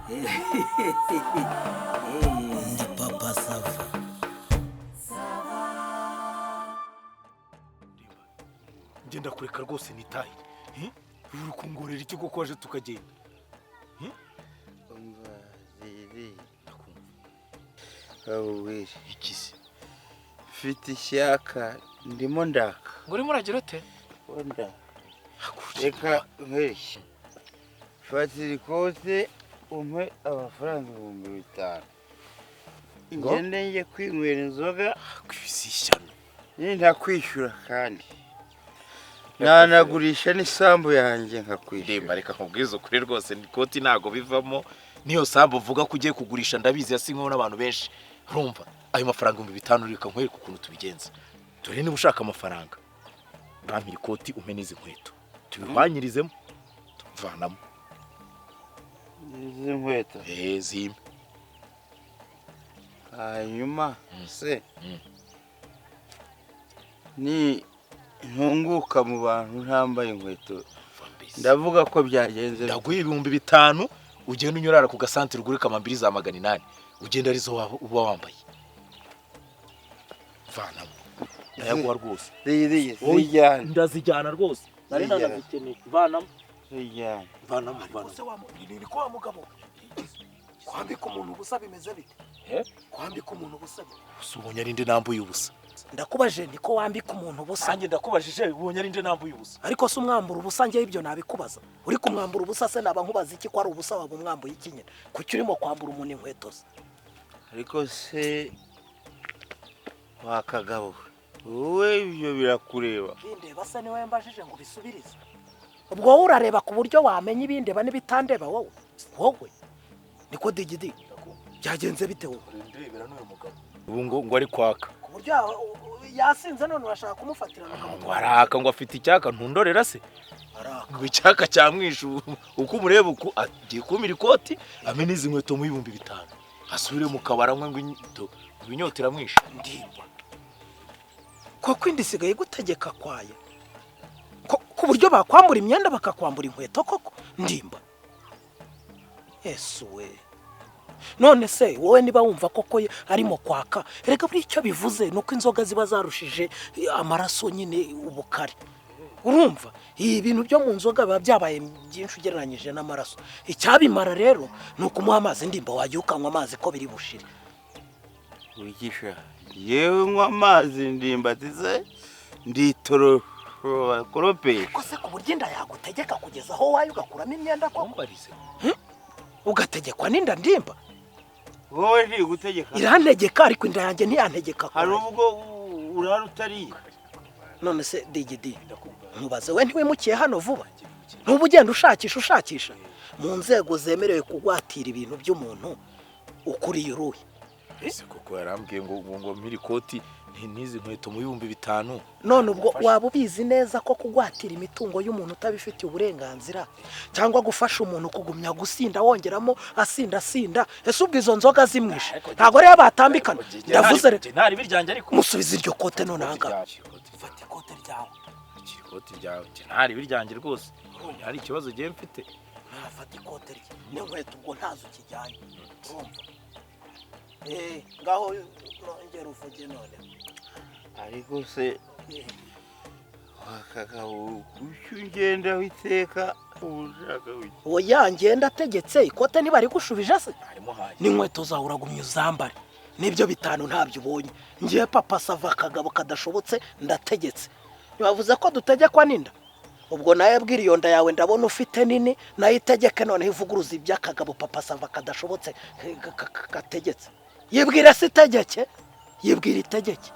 Ndi Papa Sava. Ngenda kureka rwose nitahire. Uri kungorera iki koko waje tukagenda? Umva ziri. Ndakumva. Babubwire. Iki se? Mfite ishyaka, ndimo ndaka. Ngo urimo uragira ute? Wenda reka nkwereke. Fatira ikote, umpe amafaranga 5000, ngende njye kwinywera inzoga. Kwisi ishyano. Nintakwishyura kandi nanagurisha n'isambu yanjye nkakwishyura. Ndemba, reka nkubwize ukuri rwose, ikoti ntago bivamo. Niyo sambu uvuga ko ugiye kugurisha, ndabizi yasinyweho n'abantu benshi. Urumva ayo mafaranga 5000, reka nkwereke ukuntu tubigenza. Dore niba ushaka amafaranga, urampira ikoti, umpe n'izi nkweto, tubihwanyirizemo tuvanamo. Izi nkweto? Eh, zimpe. Hanyuma se ni ntunguka mu bantu ntambaye inkweto, ndavuga ko byagenze? Ndaguha 5000, ugenda unyurara ku gasantere ugure kamambiri za 800, ugenda arizo waba uba wambaye. Vanamo, ndayaguha rwose. Zijyane. Ndazijyana rwose, nari Zijyana. nanazikeneye. Vanamo. Zijyane. Vanamo, vanamo. Se wa ni ko wa mugabo, kwambika umuntu ubusa bimeze bite? Eh? Kwambika umuntu ubusa bite? Gusa ubonye ari nde nambuye ubusa? Ndakubajije, niko wambika umuntu ubusa? Nanjye ndakubajije, ubonye ari nde nambuye ubusa? Ariko se umwambura ubusa, njyewe ibyo nabikubaza? Uri kumwambura ubusa se naba nkubaza iki? Ko ari ubusa, waba umwambuye iki nyine? Kuki urimo kwambura umuntu inkweto ze? Ariko se wa kagabo wowe, ibyo birakureba? Bindeba se niwe mbajije ngo ubisubirize? Ubwo wowe urareba ku buryo wamenya ibindeba n'ibitandeba? Wowe niko digidi, byagenze bite wowe? Ndebera n'uyu mugabo ubu ngo ari kwaka. Ku buryo yasinze, none urashaka kumufatirana Ngo ukamutwara? araka, ngo afite icyaka. Ntundorera se? Araka. Ngo icyaka cyamwishe ubu. Uko umureba uku, agiye kumira ikoti, amene izi nkweto mu 5000, asubire mu kabari anywe, ngo inyota iramwishe. Ndimba, koko inda isigaye gutegeka kwayo ku buryo bakwambura imyenda, bakakwambura inkweto koko? Ndimba, Yesu we! None se wowe niba wumva koko arimo kwaka, reka buri icyo bivuze ni uko inzoga ziba zarushije amaraso nyine ubukare. Urumva ibi bintu byo mu nzoga biba byabaye byinshi ugereranyije n'amaraso. Icyabimara rero ni ukumuha amazi. Ndimba, wajya ukanywa amazi ko biri bushire. Wigisha yewe, nywa amazi? Ndimbati se nditorosho bakoropesha? Ko se ku buryo inda yagutegeka kugeza aho wayo ugakuramo imyenda koko? Ntumbarize. Ugategekwa n'inda, Ndimba? Wowe ntigutegeka? Irantegeka, ariko inda yanjye ntiyantegeka Hari kwayo. ubwo urara utariye? None se digidi, nkubaze, we ntiwimukiye hano vuba? Ntuba ugenda ushakisha ushakisha mu nzego zemerewe kugwatira ibintu by'umuntu, ukuriye uruhe? Ese koko yarambwiye ngo mpire ikoti n'izi nkweto mu 5000. None ubwo waba ubizi neza ko kugwatira imitungo y'umuntu utabifitiye uburenganzira, cyangwa gufasha umuntu kugumya gusinda, wongeramo asinda asinda, ese ubwo izo nzoga zimwishe ntabwo rero batambikana? Ndavuze rero. Ntari biryanjye ariko. Musubize iryo kote none ahangaha, fata ikote ryawe. Ikoti ryawe, ntari biryanjye rwose, hari ikibazo ugiye mfite? Nafata ikote rye n'inkweto, ubwo ntazo ukijyanye. Urumva, ngaho nongera uvuge none. Ariko se wakagabo, kuki ungendaho iteka? Uba ushaka wiki? Oya, ngenda ategetse. Ikote ntibarigushubije se? Harimo hayi. N'inkweto zawe uragumya uzambare, n'ibyo bitanu ntabyo ubonye. Ngiye Papa Sava, akagabo kadashobotse, ndategetse. Ntibavuze ko dutegekwa n'inda? Ubwo nawe bwira iyo nda yawe, ndabona ufite nini, nayo itegeke noneho ivuguruza iby'akagabo Papa Sava kadashobotse gategetse. Yibwira se itegeke, yibwira itegeke.